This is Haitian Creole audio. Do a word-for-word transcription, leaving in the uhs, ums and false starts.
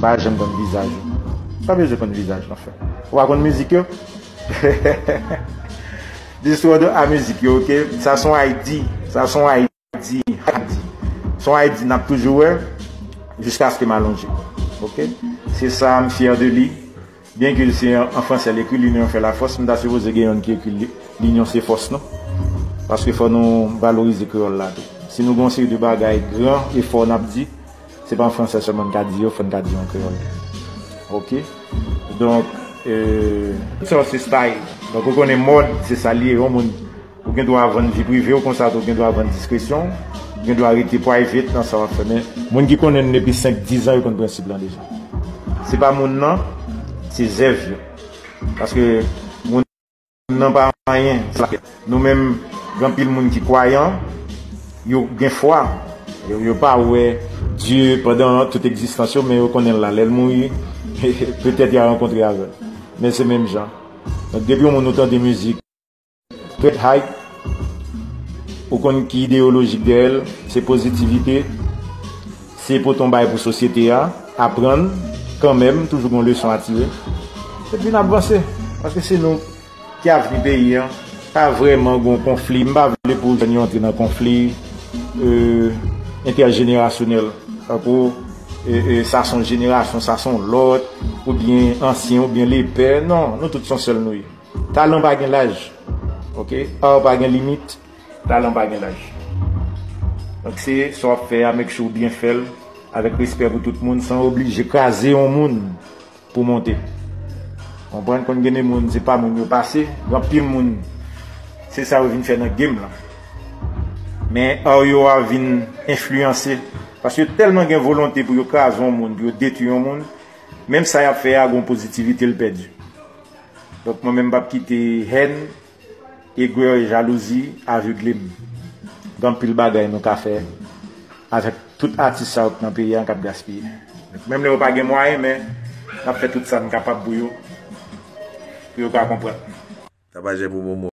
pa janm konn vizaj yo. Pa bezwen konn vizaj yo, anfen. Ou pa konn mizik yo? Just hold a mizik yo, oke? Sa se yon I D. Sa se yon I D. I D. Se yon I D n ap toujou wè jiskaske m alonje. Oke? Se sa, m fyè de li. Byen ke se an, an fransè l ekri, l'union fait la force, m ta sipoze gen yonn ki ekri li, linyon se fòs nou. Paske fò nou valorize kreyòl la tou. Si nou gen yon seri de bagay, gran efò n ap di, se pa an fransè sèlman n ka di yo, fò n ka di yo an kreyòl. Oke? Donk, euh, tout sa se style. Donk, ou konnen mòd, se sa l ye, yon moun ou gen dwa vann vi prive w konsa tou, ou gen dwa vann diskretsyon w, ou gen dwa rete private nan sa w ap fè. Men, moun ki konnen n depi senk, diz an, yo konn prensip lan deja. Se pa moun nan, se zèv yo. Paske moun nan pa anyen. Nou menm, gen anpil moun ki kwayan, yo gen fwa. Yo, yo pa wè Dye pandan tout egzistans yo, men yo konnen l la. Lè l mouri, petèt y a rankontre avè l. Men se menm jan. Donk, depi yon moun ou tande mizik, Fred Hype, ou konn ki ideyolojik dèyè l, se pozitivite, se pote yon bay pou sosyete a, aprann, kanmenm, toujou gen yon leson a tire. Epi n ap vanse, paske se nou ki avni peyi an, pa vrèman gen yon konfli, m pa vle pou jèn yo antre nan konfli, euh, entèjenerasyonèl, tankou, euh, euh, sa se yon jenerasyon, sa se yon lòt, oubyen ansyen, oubyen lepè, non, nou tout se yon sèl nou ye. Talan pa gen laj. Oke? Art pa gen limit. Talan pa gen laj. Donk se sa w ap fè a, make sure w byen fè l, avèk respè pou tout moun, san oblije kraze yon moun pou monte. Konprann, konn gen de moun, se pa moun yo pase, gen anpil moun, se sa yo vin fè nan game lan. Men art yo a vin enfliyanse, paske yo tèlman gen volonte pou yo kraze yon moun, pou yo detwi yon moun, menm sa y ap fè a, gen yon pozitivite l pèdi. Donk, mwen menm, m p ap kite hèn, egwè, jalouzi avegle m. Gen anpil bagay nou ka fè avèk tout atis sa yo k nan peyi a k ap gaspiye. Donk, menm lè yo pa gen mwayen, men n ap fè tout sa n kapab pou yo, pou yo ka konprann. Tapajè pou bon